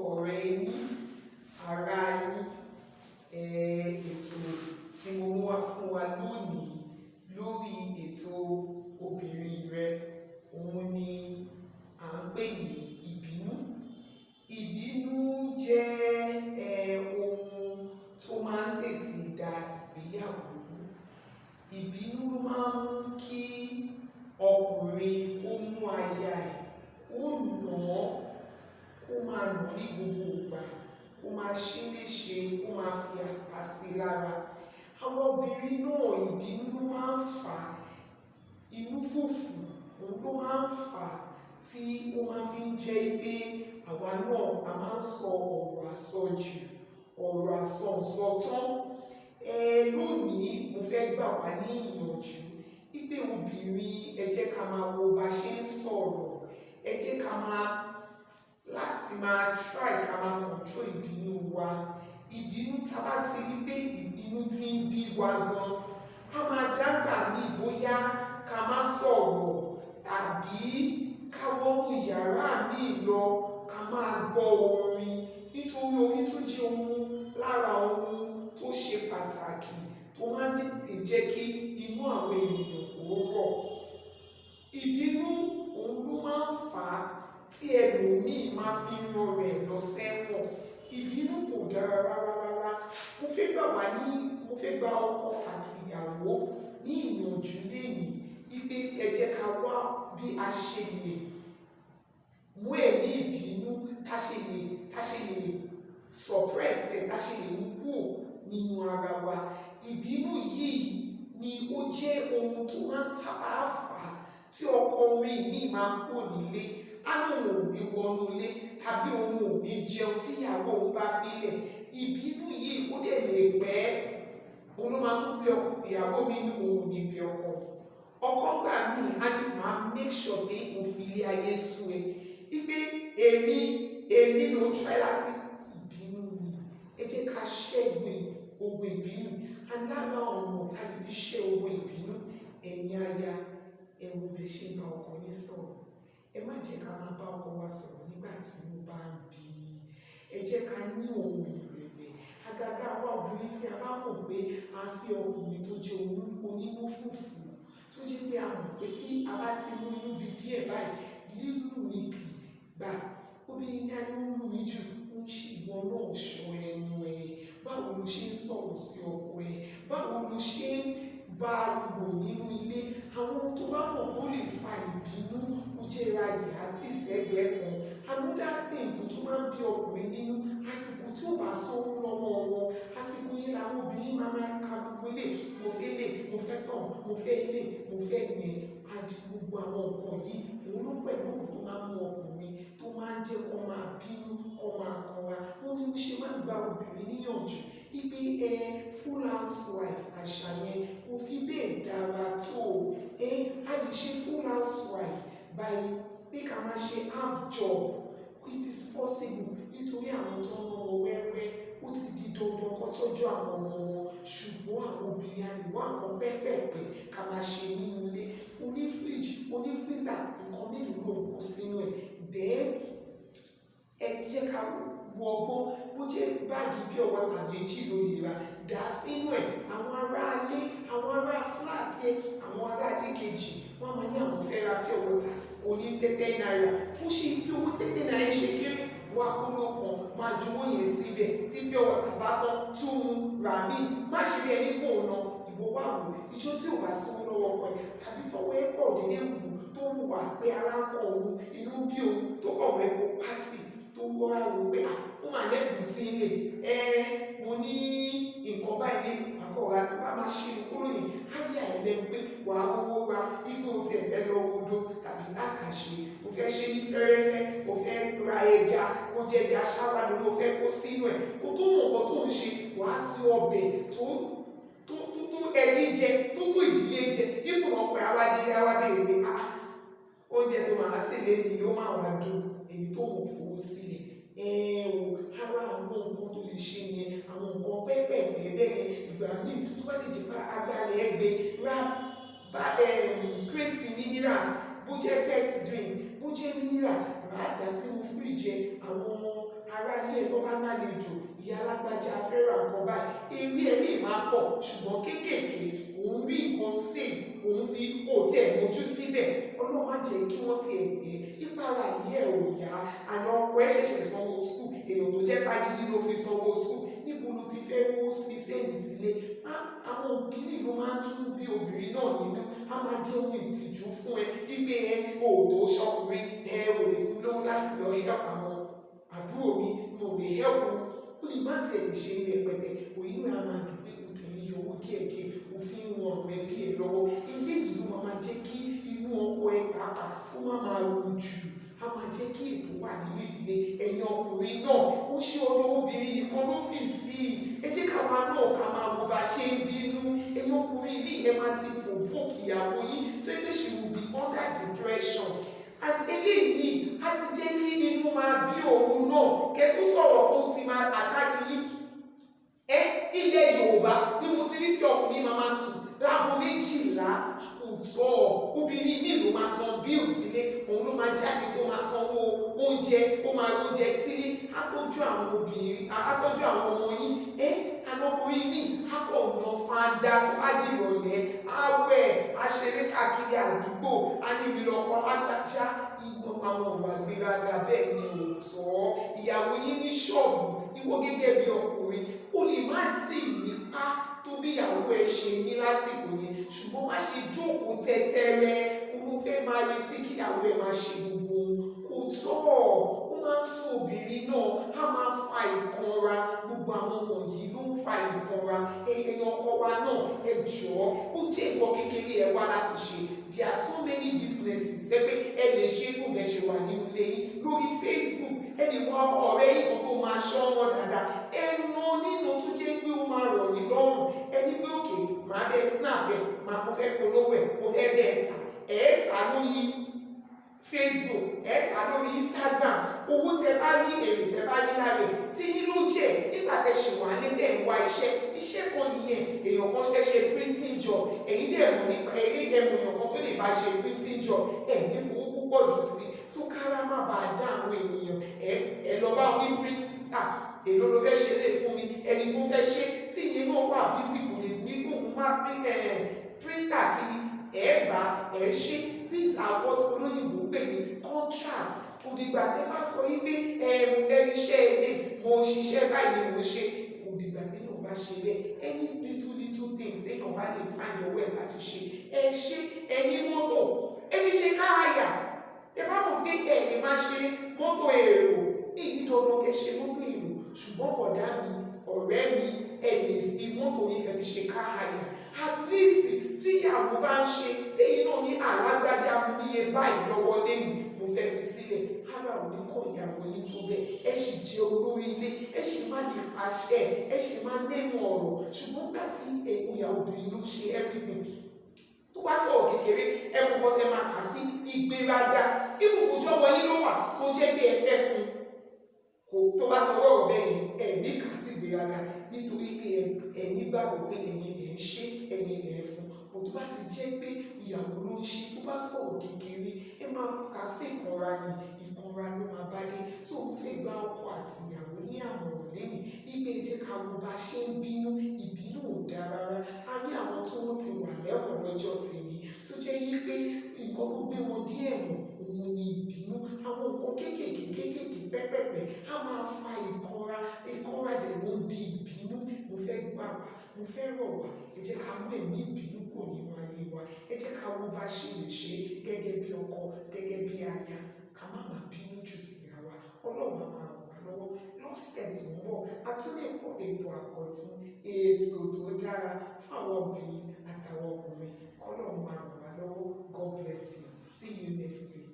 Ọ̀rẹ́ yín, ará yín. Ètò tí mo mú wá fún wa lónìí lórí ètò Obìnrin Rẹ, òun ni à ń pè ní ìbínú. Ìbínú jẹ́ ohun tó máa ń tètè da ìgbéyàwó rú. Ìbínú ló máa ń mú kí ọkùnrin kó mú aya ẹ̀, kó nà án, kó máa nà án ní gbogbo ìgbà, kó máa ṣe é léṣe, kó máa fi àpá sí i lára. Àwa obìnrin náà, ìbínú ló máa ń fà á, inú fùfù, òun ló máa ń fà á tí ó máa fi ń jẹ́ pé àwa náà a máa ń sọ ọ̀rọ̀ àsọjù, ọ̀rọ̀ àsọǹsọtán. Lónìí mo fẹ́ gbà wá ní ìyànjú wípé obìnrin, ẹ jẹ́ ká máa wo bá ṣe ń sọ̀rọ̀, ẹ jẹ́ ká máa láti máa try ká máa control ìbínú wa. Ìbínú, tá bá ti rí pé ìbínú tí ń bí wa gan, a máa dágbà mí bóyá ká má sọ̀rọ̀ tàbí ká wọnú yàrá míì lọ, ká máa gbọ́ orin, nítorí orin tún jẹ́ ohun lára ohun tó ṣe pàtàkì tó máa ń tètè jẹ́ kí inú àwọn ènìyàn kó rọ̀. Ìbínú, òun ló máa ń fà á tí ẹlòmíì máa fi ń rán rẹ̀ lọ sẹ́wọ̀n. Ìbínú kò dára rárá rárá. Mo fẹ́ gba ọkọ àti ìyàwó ní ìyànjú lénìí wípé ẹ jẹ́ ká wá bí a ṣe lè mú ẹ̀mí ìbínú, tá ṣe lè suppress ẹ̀, tá ṣe lè mú kúrò nínú ara wa. Ìbínú yìí ni ó jẹ́ ohun tó máa ń sábà fà á tí ọkùnrin míì máa ń kúrò nílé, á lóun ò ní wọnú ilé tàbí òun ò ní jẹun tí ìyàwó òun bá fílẹ̀. Ìbínú yìí, ó dẹ̀ lè pẹ́. Òun ló máa ń mú pé ìyàwó mi ní òun ò ní bí ọkọ. Ọkọ gbà míì, á ní máa make sure pé mo fi ilé ayé sú ẹ, wípé èmi ló ń try láti. Ìbínú ni. Ẹ jẹ́ ká ṣẹ́gun ogun ìbínú. Alára ọ̀nà tá lè fi ṣẹ́ ogun ìbínú, ẹ̀yin aya, ẹ wo bẹ ṣe ń bá ọkọ yín sọ̀rọ̀. Ẹ má jẹ́ ká máa bá ọkọ wa sọ̀rọ̀ nígbà tí inú bá ń bí i. Ẹ jẹ́ ká ní ohun ìrẹ̀lẹ̀. Àgàgà àwa obìnrin tí a bá mọ̀ pé a fi ọkùnrin tó jẹ́ onínú fùfù, tó jẹ́ pé a mọ̀ pé tí a bá ti mú inú bí díẹ̀ báyìí, lílù ni kì í gbà. Obìnrin ní a ní ó ń lù mí jù, ó ń ṣe. Ìwọ náà ṣọ́ ẹnu ẹ. Báwo lo ṣe ń sọ̀rọ̀ sí ọkọ ẹ? Báwo lo ṣe ń bá a lò nínú ilé? Àwọn ohun tó bá mọ̀ pé ó lè fa ìbínú, ó jẹ́ ra ìhà tí sẹ́gbẹ̀ẹ́ kan. Another thing tó tún máa ń bí ọkùnrin nínú, àsìkò tí ó bá sówó lọ́wọ́ wọn, àsìkò yẹn làwọn obìnrin máa máa ka gbogbo ilé. Mo fẹ́ lè, mo fẹ́ tán, mo fẹ́ ilé, mo fẹ́ yẹn. Adi gbogbo àwọn nǹkan yìí, òun ló pẹ̀lú nǹkan tó máa ń mú ọkùnrin, tó máa ń jẹ́ kó máa bínú, kó máa kanra. Wọ́n ní mo ṣe máa ń gba obìnrin níyànjú wípé full housewife, àṣà yẹn kò fi bẹ́ẹ̀ dára tó. A lè ṣe full housewife by pé ká máa ṣe half job. It is possible, nítorí àwọn tó ń rán wọn wẹ́wẹ́, ó ti di dandan kó tọ́jú àwọn ọmọ wọn. Ṣùgbọ́n àwọn obìnrin, a lè wá nǹkan pẹ́pẹ̀pẹ́ ká máa ṣe nínú ilé. Oní fridge, oní freezer, nǹkan mélòó ló ń kó sínú ẹ̀? Then ẹ jẹ́ ká wo ọgbọ́n. Bó jẹ́ báàgì pure water méjì ló lè rà, dà sínú ẹ̀. Àwọn ará ilé, àwọn ará flat ẹ, àwọn ará ilé kejì, wọ́n máa ní àwọn fẹ́ ra pure water oní 10 naira. Bó ṣe bí owó 10 naira ṣe kéré, wá kóló kan, máa ju owó yẹn síbẹ̀. Tí pure water bá tán, tún mu rà míì. Má ṣe bí ẹni pò ń ná. Ìwọ wà wò, ìjọ tí ò bá sówó lọ́wọ́ ọkọ ẹ̀ tàbí sọ́wọ́ ẹ̀ pọ̀ dédé wù tó wùwà pé ara ń kọ òun, inú bí òun, tó kọ̀ wọ́n epo pátì, tó wá wò pé à ó máa lẹ́gùn sí ilé ẹ, mo ní nǹkan báyìí ní àkọ́ra, tó bá máa ṣe kúrò yẹn, á yà ẹ́ lẹ́nu pé wàá rówó ra ipò tí ẹ fẹ́ lọ odò tàbí tàkàṣe, o fẹ́ ṣe ní fẹ́rẹ́fẹ́, o fẹ́ ra ẹja, kó jẹ́ ẹja ṣáwá ló fẹ́ kó sínú ẹ̀. Kó tó mọ̀ nǹkan tó ń ṣe, wàá sí ọbẹ̀ tó ẹbí jẹ, tó ìdílé jẹ. Ìfún ọkọ ẹ̀ wá délé, wá béèrè pé, "Ah, oúnjẹ tó máa sè léni, ó máa wá dùn." Èyí tó mọ̀ fowó sílẹ̀ ẹ o. Ara àwọn nǹkan tó lè ṣe yẹn, àwọn nǹkan pẹ́pẹ̀pẹ́ bẹ́ẹ̀ yẹn. Ìgbà míì, tó bá lè jẹ́ pé agbára ẹ gbé, ra bá crate minerals. Bó jẹ́ pet drink, bó jẹ́ mineral, rà á, dà sínú fridge ẹ. Àwọn ará ilé tó bá nálejò, ìyá alágbájá fẹ́ ra nǹkan báyìí, ewé ẹ lè máa pọ̀, ṣùgbọ́n kéékèèké òun rí nǹkan save, òun fi òtí ẹ̀ mójú síbẹ̀. Ọlọ́run má jẹ́ kí wọ́n tiẹ̀ gbé ìpara yìí ẹ̀ ò yá. Àná ọkọ ẹ̀ ṣẹ̀ṣẹ̀ sanwó school, èèyàn tó jẹ́ pàgídí ló fi sanwó school. Níbo ló ti fẹ́ rówó fi send sílé? Àwọn kìíní ló máa ń tún bí obìnrin náà nínú. A máa jẹ́ ohun ìtìjú fún ẹ wípé ẹ ò tó ṣọkùnrin, ẹ ò lè fún lówó láti lọ help àwọn àbúrò mi, mo lè help. Ó lè má tiẹ̀ lè ṣe ní rẹpẹtẹ, òyìnbó á máa dùn pé o ti ń yọ owó díẹ̀díẹ̀, o fi ń ran àwọn ẹbí ẹ lọ́wọ́. Eléyìí ló máa jẹ́ kí inú ọkọ ẹ pàápàá fún má máa ro jù, á máa jẹ́ kí ètò wà nínú ìdílé. Ẹ̀yin ọkùnrin náà, kó ṣe ọ̀dọ̀ obìnrin nìkan ló fi sí i. Ẹ jẹ́ káwa náà ká máa wo bá ṣe ń bínú. Ẹ̀yin ọkùnrin míì, ẹ máa ti provoke ìyàwó yín tó yẹ pé she will be under depression, and eléyìí á ti jẹ́ kí inú máa bí òun náà. Kẹ́ tó sọ̀rọ̀, kó ti máa attack yín. Ẹ ilẹ̀ Yorùbá ni mo ti rí tí ọkùnrin máa máa sùn láago 12. Kò tọ́. Obìnrin míì ló máa san bill sílé, òun ló máa jáde tó máa sanwó oúnjẹ, ó máa oúnjẹ sílé, á tọ́jú àwọn obìnrin, á tọ́jú àwọn ọmọ yín. Ẹ anọkùnrin míì á kọ̀ ọ̀nà fáńdà. Tó bá di ìrọ̀lẹ́, á wẹ̀, á ṣeré káàkiri àdúgbò, á níbi lọ́kọ́ lágbájá. Ìwọ̀n àwọn ìwà gbéraga bẹ́ẹ̀ ni ò tọ́. Ìyàwó yín ní ṣọ́ọ̀bù, ìwọ gẹ́gẹ́ bí ọkùnrin, ó lè má tì í nípa tó bí ìyàwó ẹ ṣe ní lásìkò yẹn, ṣùgbọ́n má ṣe jókòó tẹ́tẹ́rẹ́ kó ló fẹ́ máa retí kí ìyàwó ẹ máa ṣe gbogbo ohun. Kò tọ́. Ó máa ń sún obìnrin náà, á máa fa ìkanra. Gbogbo àwọn wọ̀nyí ló ń fa ìkanra. Ẹ̀yin ọkọ wa náà, ẹ jọ̀ọ́, ó jẹ́ nǹkan kékeré ẹ wá láti ṣe. There are so many businesses ẹ pé ẹ lè ṣe bó bẹ ṣe wà nínú ilé yín. Lórí Facebook, ẹ lè wá ọ̀rẹ́ yín kan tó máa ṣọ́ wọn dáadáa, ẹ ná nínú tó jẹ́ pé ó máa rọ̀ ní lọ́rùn. Ẹ ní pé òkè, màá bẹ snap ẹ, màá mo fẹ́ polówó ẹ, mo fẹ́ bẹ́ẹ̀ tà. Ẹ tà lórí Facebook, ẹ tà lórí Instagram. Owó tẹ bá rí, èrè tẹ bá rí lábẹ́ tí yín ló jẹ́. Nígbà tẹ ṣì wà ní tẹ̀ ń wá iṣẹ́, iṣẹ́ kan nìyẹn. Èèyàn kan fẹ́ ṣe printing job, èyí dẹ̀ mọ̀ nípa eré ẹmọ èèyàn kan tó lè bá ṣe printing job, ẹ̀ ní fowó púpọ̀ jù sí so kára má bàa dá àwọn ènìyàn. Ẹ lọ bá oní printer, èló ló fẹ́ ṣe lè fún mi? Ẹni tó fẹ́ ṣe tí ìyẹn náà wà busy, kò lè ní kóun má printer kiri. Ẹ gbà, ẹ ṣe. These are what olóyìnbó pè ní contract. Kò dìgbà tẹ́ bá sọ yí pé ẹ mo fẹ́ iṣẹ́ ilé, mo ṣiṣẹ́ báyìí ni mo ṣe. Kò dìgbà téèyàn bá ṣe bẹ́ẹ̀. Any little little things téèyàn bá lè find your way láti ṣe, ẹ ṣe. Ẹ ní mọ́tò, ẹ fi ṣe car hire. Tẹ́ bá mọ̀ pé ẹ lè máa ṣe mọ́tò èrò ní ìdí dandan kẹ́ ṣe mọ́tò èrò, ṣùgbọ́n bọ̀dá mi, ọ̀rẹ́ mi, ẹ lè fi mọ́tò yín kẹ́ fi ṣe car hire. At least tí ìyàwó bá ń ṣe téyìn náà ní alágbájá, mo níye báyìí lọ́wọ́ lẹ́yìn, mo fẹ́ fi sílẹ̀, ara ò ní kọ́ ìyàwó yín tó bẹ́ẹ̀. Ẹ sì jẹ́ olórí ilé, ẹ sì má lè pàṣẹ, ẹ sì má nẹ́nu ọ̀rọ̀. Ṣùgbọ́n gbà tí ìyàwó obìnrin ló ṣe everything, tó bá sọ̀rọ̀ kékeré, ẹ mọ̀ nǹkan tẹ máa kà sí ìgbéraga. Ibùkún wọ yín ló wà tó jẹ́ pé ẹ fẹ́ fún kò tó bá sọ ọ̀rọ̀ bẹ́ẹ̀ yẹn, ẹ ní kà sí ìgbéraga, nítorí pé ẹ nígbàgbọ́ pé ẹ̀yin lẹ̀ ń ṣe, ẹ̀yin lẹ̀ ń fún. Kò tó bá ti jẹ́ pé ìyàwó ló ń ṣe, tó bá sọ̀rọ̀ kékeré, ẹ máa kà sí ìkanra ni, ìkanra ló máa bá dé. So mo fẹ́ gba ọkọ àti ìyàwó ní àmọ̀ràn lẹ́yìn wípé ẹ jẹ́ ká wo bá ṣe ń bínú. Ìbínú ò dáa rárá. A rí àwọn tó wọ́n ti wà lẹ́wọ̀n lọ́jọ́ tèmi tó jẹ́ wípé nǹkan tó gbé wọn dé ẹ̀wọ̀n òun ni ìbínú. Àwọn nǹkan kéékèèké kéékèèké pẹ́pẹ̀pẹ́ á máa fa ìkanra. Ìkanra dẹ̀ ló ń di ìbínú. Mo fẹ́ gbà wá, mo fẹ́ rọ̀ wá, ẹ jẹ́ ká mú ẹ̀mí ìbínú kúrò nínú ayé wa. Ẹ jẹ́ ká wo bá ṣe lè ṣe gẹ́gẹ́ bí ọkọ, gẹ́gẹ́ bí aya, ká má máa bínú jù síra wa. Ọlọ́run á máa ràn wá lọ́wọ́. Lọ́sẹ̀ tó ń bọ̀, a tún lè kọ́ ètò àkọ́tún, ètò tó dára fún àwọn obìnrin àtàwọn ọkùnrin. Kọ́lọ́run máa ràn wá lọ́wọ́. God bless you. See you next week.